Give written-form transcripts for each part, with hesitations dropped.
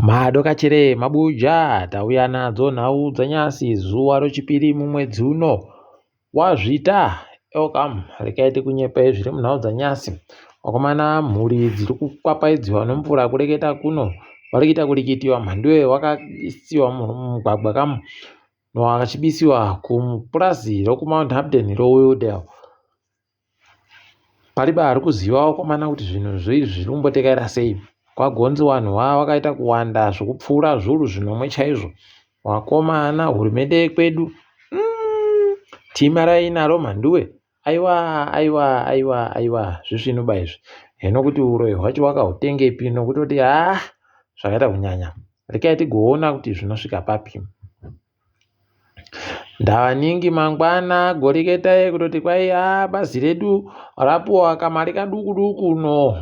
Madokachere mabuja tauya nadzo nhau dzanyasi zuva rochipiri mumwedzi uno waZvita. Welcome, regai tikunyepei zviri munhau dzanyasi. Vakomana mhuri dziri kukwapaidziwa nomvura kureketa kuno vari kuita kurikitiwa mhanduwe wakaisiwa mumugwagwa kamu vachibisiwa kupurazi rokuMount Hampden roWildale. Paribe ari kuziva vakomana kuti zvinhu izvi zviri kumbotekaira sei. Kwagonzi vanhu vava vakaita kuwanda zvekupfuura zviuru zvinomwe chaizvo. Vakomana hurumende yekwedu mm, tima rainaro mhanduwe aiwa aiwa aiwa aiwa zvisvinuba izvi heno kuti uroyi hwacho wakahutengepi nokutoti haa zvakaita kunyanya rekai tigoona kuti zvinosvika papi. Ndavaningi mangwana goreketai kutoti kwai haa bazi redu rapuwa kamari kaduku duku no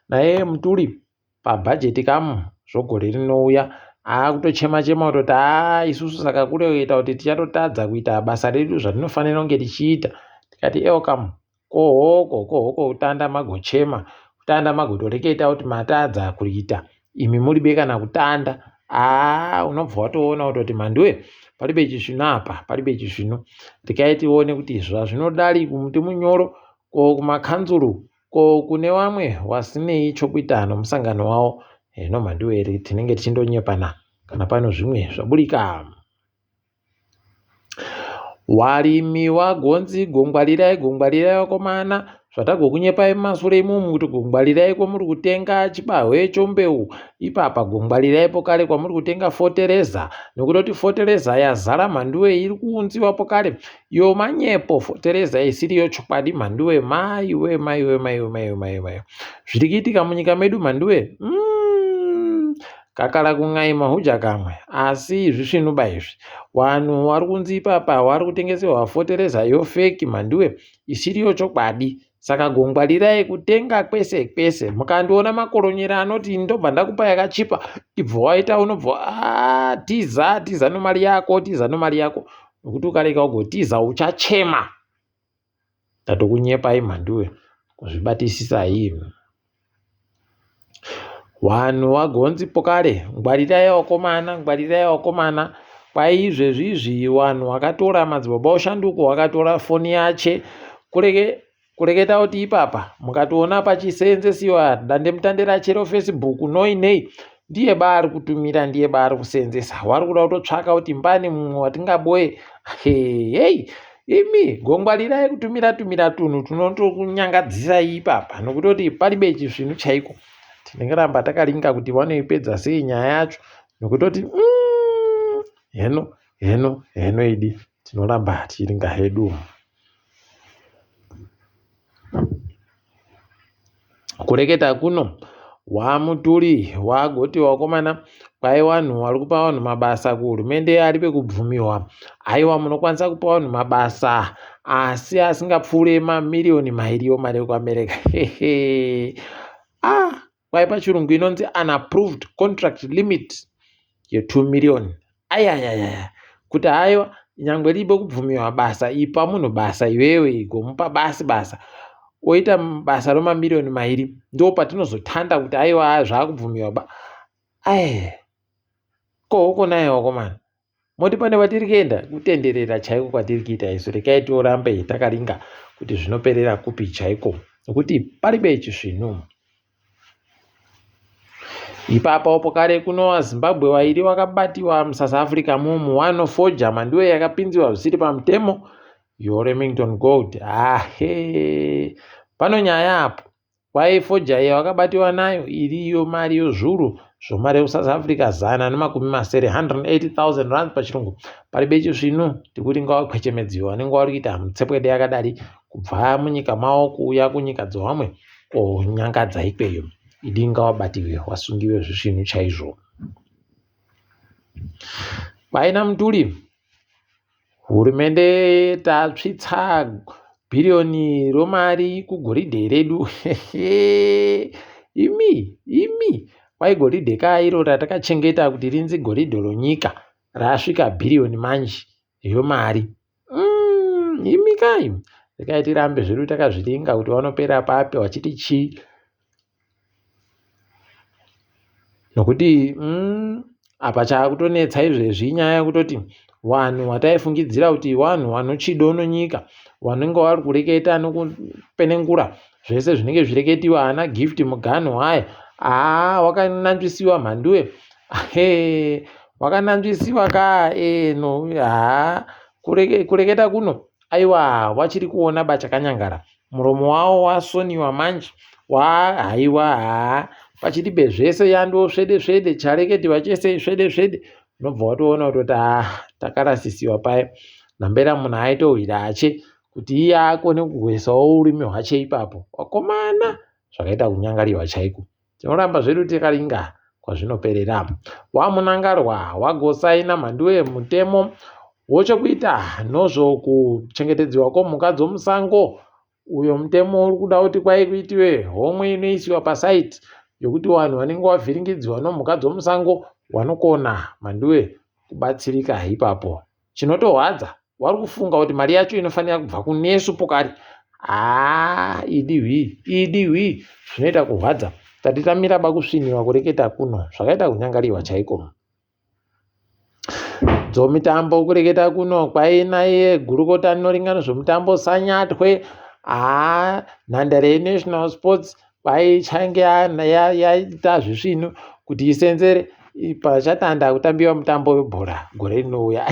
naye Mutuli pabhajeti kamu zvogore rinouya akutochema chema kutoti haa isusu saka kure kuita kuti tichatotadza kuita basa redu zvatinofanira kunge tichiita tikati elkamu Kohoko kohoko kutanda magochema kutanda magotoreketa kuti matadza kuita imi muribe kana kutanda haa unobva watoona kutoti mhanduwe paribe chisvinu apa paribe chisvinu rekai tione kuti zvazvinodari kumuti munyoro ko kumakanzuru ko kune wamwe wasinei chokuita nomusangano wawo heno mhanduwe tinenge tichindonyepana kana pano zvimwe zvaburika. Warimi wagonzi gongwarirai gongwarirai vakomana zvatagokunyepai mumasure imomu kuti gongwarirai kwamuri kutenga chibahwe chombeu ipapa gongwarirai pokare kwamuri kutenga fotereza nokutoti fotereza yazara mhanduwe iri kuunziwa pokare yo manyepo fotereza isiriyo chokwadi mhanduwe maiwe maiwe maiwe maiwe maiwe maiwe zviri kuitika munyika medu mhanduwe mm. Kakara kun'aima huja kamwe asi zvisvinuba izvi. Wanhu wari kunzi ipapa wari kutengeserwa fotereza yo feki mhanduwe isiriyo chokwadi. Saka gongwarirai kutenga kwese kwese. Mukandiona makoronyera anoti ndobva ndakupa yakachipa ibva waita unobva ah, tiza tiza nomari yako tiza nomari yako nokuti ukarega ugotiza uchachema. Ndatokunyepai mhanduwe kuzvibatisisa hii. Wanhu wagonzi pokare ngwarirai wakomana ngwarirai wakomana kwai izvezvi izvi wanhu wakatora madzibaba oshanduko wakatora foni yache kureke kureketa kuti ipapa mukatoona pachiseenzesiwa dandemutande rache rofacebook noi nei ndiye baari kutumira ndiye baari kuseenzesa wari kuda kutotsvaka kuti mbani mumwe watingaboye hei imi gongwarirai kutumira tumira tunhu tunotokunyangadzisai ipapa nokutoti paribe chisvinu chaiko tinenge takaringa kuti vanoipedza sei nyaya yacho nokutoti mm, heno heno heno idi tinoramba tichiringa hedu Kureketa kuno wamuturi wagoti wakomana kwai vanhu vari kupa vanhu mabasa kuhurumende ari pekubvumiwa aiwa munokwanisa kupa vanhu mabasa asi asingapfuure mamiriyoni mairi omari ekuAmerica ah kwai pachirungu inonzi unapproved contract limit ye2 million ayayayaya kuti haiwa nyangwe ribe kubvumiwa basa ipa munhu basa iwewe igomupa basi basa oita basa romamiriyoni mairi ndo patinozotanda kuti aiwa zvaakubvumiwa ba aye kohoko naye wakomana Moti pane kwatiri kuenda kutenderera chaiko kwatiri kuita isu rekai tiorambe takaringa kuti zvinoperera kupi chaiko nokuti paribe chisvinu. Ipapo pokare kuno vaZimbabwe vairi vakabatiwa muSouth Africa mumu wanofoja mandiwe yakapinziwa zvisiri pamutemo yoRemington Gold. Ahe pano nyaya apo. Kwai fodya iya wakabatiwa nayo iriyo mari yozvuru zvomari yekuSouth Africa 160, 180,000 rands pachirungu. Paribe chisvinu tikuti ngawakwechemedziwe vanenge vari kuita mutsepwede yakadari kubva munyika mavo kuuya kunyika dzevamwe konyangadza ikweyo. Idi ngawabatiwe wasungiwe zvisvinu chaizvo. Kwaina Mutuli Hurumende tatsvitsa bhiriyoni romari kugoridhe redu imi imi kwai goridhe ka iro ratakachengeta kuti rinzi goridhe ronyika rasvika bhiriyoni manje yomari mm, imi kai rekai tirambe zvedu takazviringa kuti vanopera papi vachiti chii. Nokuti mm, apa chaakutonetsa izvezvi inyaya yekutoti vanhu vataifungidzira kuti vanhu vanochido nonyika vanenge vari kureketa nokupenengura zvese zvinenge zvireketiwa ana Gift Muganhu aya haa wakananzvisiwa mhanduwe he wakananzvisiwa ka e no haa kureketa kuno aiwa wachiri kuona bachakanyangara muromo wawo wasoniwa manje haiwa haa pachiribe zvese yando svede svede chareketiwa chese svede svede unobva watoona kutoti haa takarasisiwa paye nambera munhu aitohwira ache kuti iye akone kuhwesawo urimi hwache ipapo wakomana zvakaita kunyangariwa chaiko Tinoramba zvedu takaringa kwazvinoperera. WaMunangarwa wagosaina mhanduwe mutemo wochokuita nozvokuchengetedziwa kwomhuka dzomusango uyo mutemo uri kuda kuti kwai kuitiwe homwe inoisiwa pasaiti yokuti vanhu vanenge vavhiringidziwa nomhuka dzomusango vanokona mhanduwe kubatsirika ipapo. Chinotorwadza wari kufunga kuti mari yacho inofanira kubva kunesu pokari haa idi hwii idi hwii zvinoita kurwadza tati tamira bakusviniwa kureketa kuno zvakaita kunyangariwa chaiko dzomitambo kureketa kuno kwainaiye gurukota rinoringana zvomutambo sanyatwe haa nhandare yenational sports kwaichange yaita zvisvinu kuti isenzere pachatanda kutambiwa mutambo webhora gore rinouya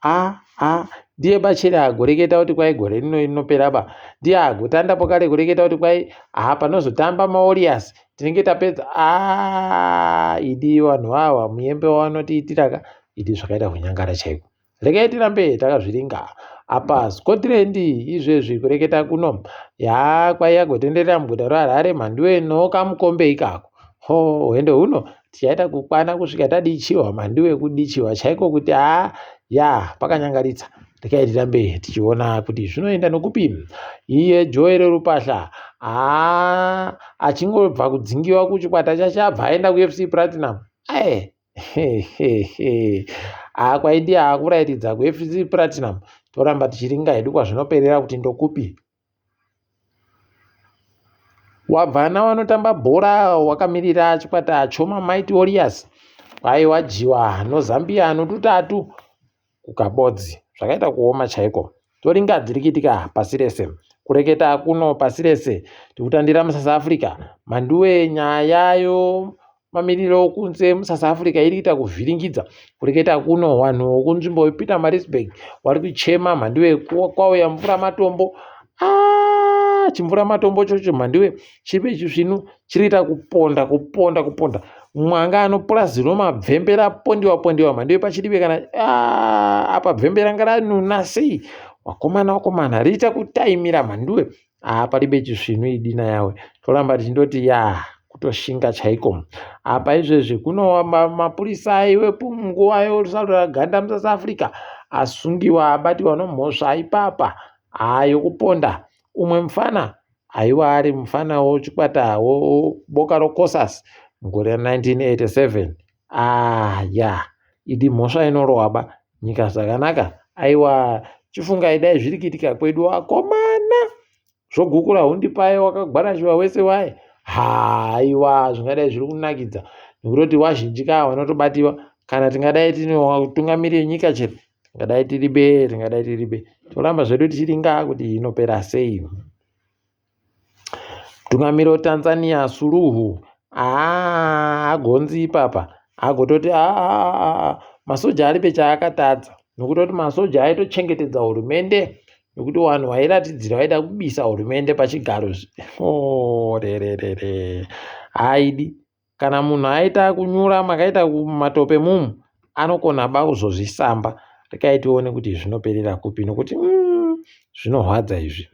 a a ndiye bacheri agoreketa kuti kwai gore rino rinopera ba ndiye agotanda pokare kureketa kuti kwai ha panozotamba mawarriors tinenge tapedza a idi vanhu ava muyembe wavanotiitira ka idi zvakaita kunyangara chaiko Regai tirambe takazviringa apa Scotland izvezvi kureketa kuno yaa kwaiya gotenderera muguta reHarare mhanduwe nokamukombe ikako ho hwendo huno tichaita kukwana kusvika tadichiwa mhanduwe kudichiwa chaiko kuti haa ya pakanyangaritsa regai tirambe tichiona kuti zvinoenda nokupi iye Joel Rupahla haa achingobva kudzingiwa kuchikwata chache abva aenda kuFC Platinum aye haa kwaidi aakurairidza kuFC Platinum toramba tichiringa hedu kwazvinoperera kuti ndokupi wabvana wanotamba bhora wakamirira chikwata choma Mighty Warriors kwai wajiwa noZambia notutatu kukabodzi zvakaita kuoma chaiko toringa dziri kuitika pasi rese kureketa kuno pasi rese tikutandira musouth africa mhanduwe nyaya yo mamiriro okunze musouth africa iri kuita kuvhiringidza kureketa kuno vanhu vokunzvimbo yepeter marisburg vari kuchema mhanduwe kwauya mvura matombo ah, chimvura matombo chocho mhanduwe chive chisvinu chiri kuita kuponda kuponda kuponda mwanga anopura zino mabvembe rapondiwa pondiwa mhandiwe pachidive kana ah, apa bvembe ranga ranuna sei wakomana wakomana riita kutaimira mhanduwe ah, paribe chisvinu idina yawe toramba tichindoti ya kutoshinga chaiko apa izvezvi kuno mapurisa aiwepo munguva yorusarura ganda musouth africa asungiwa abatiwa nomhosva ipapa yokuponda umwe mufana aiwa ari mufana wechikwata weboka roCosas mugore ra1987 ah ya idi mhosva inorohwa ba nyika zvakanaka aiwa chifungai dai zviri kuitika kwedu akomana zvogukura hundi paye wakagwarachiwa wese waye haiwa zvingadai zviri kunakidza nekutoti wazhinji kaa vanotobatiwa kana tingadai tine vatungamiri venyika chete tingadai tiri be tingadai tiri be toramba zvedu tichiringa kuti inopera sei mutungamiri wetanzania suluhu haa agonzi ipapa agototi aa masoja aripe chaakatadza nokutoti masoja aitochengetedza hurumende nekuti vanhu vairatidzira vaida kubisa hurumende pachigaro oh, rererere haidi Kana munhu aita kunyura makaita mumatope mumu anokona ba kuzozvisamba rekai tione kuti zvinoperera kupi nokuti mm, zvinorwadza izvi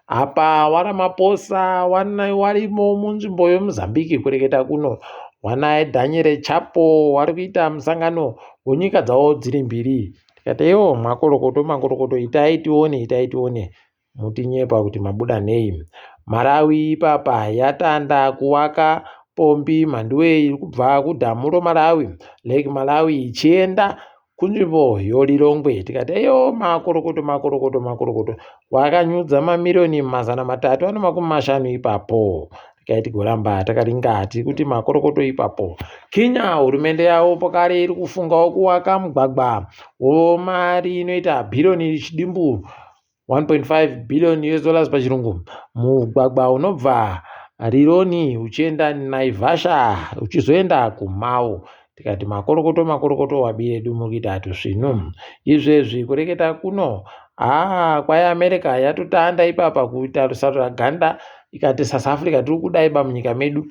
apa waRamaphosa warimo munzvimbo yemozambique kureketa kuno wanaye Daniel Chapo wari kuita musangano wenyika dzavo dziri mbiri tikati iwo makorokoto makorokoto itai tione itai tione Mutinyepa kuti mabuda nei. Malawi ipapa yatanda kuwaka pombi mhanduwe iri kubva kudhamu roMalawi, Lake Malawi ichienda kunzvimbo yoLilongwe. Tikati eyo makorokoto makorokoto makorokoto wakanyudza mamiriyoni 350 ipapo. Regai tigoramba takaringa tiri kuti makorokoto ipapo. Kenya hurumende yavo pakare iri kufungawo kuwaka mugwagwa womari inoita bhiriyoni chidimbu 1.5 billion US dollars pachirungu mugwagwa unobva Rironi uchienda Naivasha uchizoenda kuMau tikati makorokoto makorokoto wabi edu muri kuita tusvinu izvezvi kureketa kuno haa kwai America yatotanda ipapa kuita rusarura ganda ikati South Africa tiri kudai ba munyika medu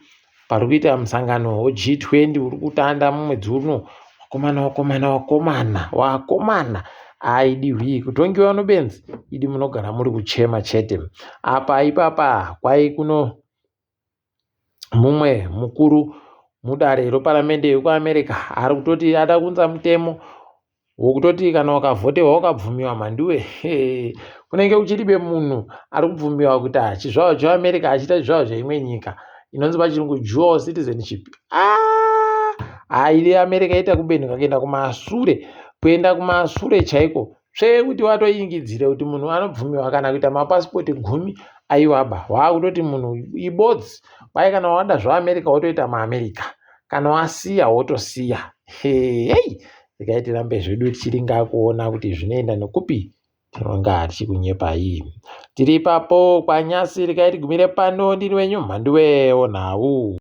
pari kuita musangano weG20 uri kutanda mumwedzi uno wakomana wakomana wakomana wakomana aidi hwii kutongiwa nobenzi idi munogara muri kuchema chete apa ipapa kwai kuno mumwe mukuru mudare reparamende yekuAmerica ari kutoti ada kuunza mutemo wokutoti kana ukavhoterwa ukabvumiwa mhanduwe kunenge kuchiribe munhu ari kubvumiwa kuita chizvarwa cheAmerica achiita chizvarwa cheimwe nyika inonzi pachirungu dual citizenship ah! haidi America ita kubenhuka kuenda kumasure kuenda kumasure chaiko tsvee kuti watoingidzire kuti munhu anobvumiwa kana kuita mapasipoti gumi aiwaba waakutoti munhu ibodzi kwai kana wada zvaAmerica wotoita maAmerica kana wasiya wotosiya hei regai tirambe zvedu tichiringa kuona kuti zvinoenda nekupi tinonga tichikunyepai tiri ipapo kwanyasi regai tigumire pano ndini wenyu mhanduwe wonhau.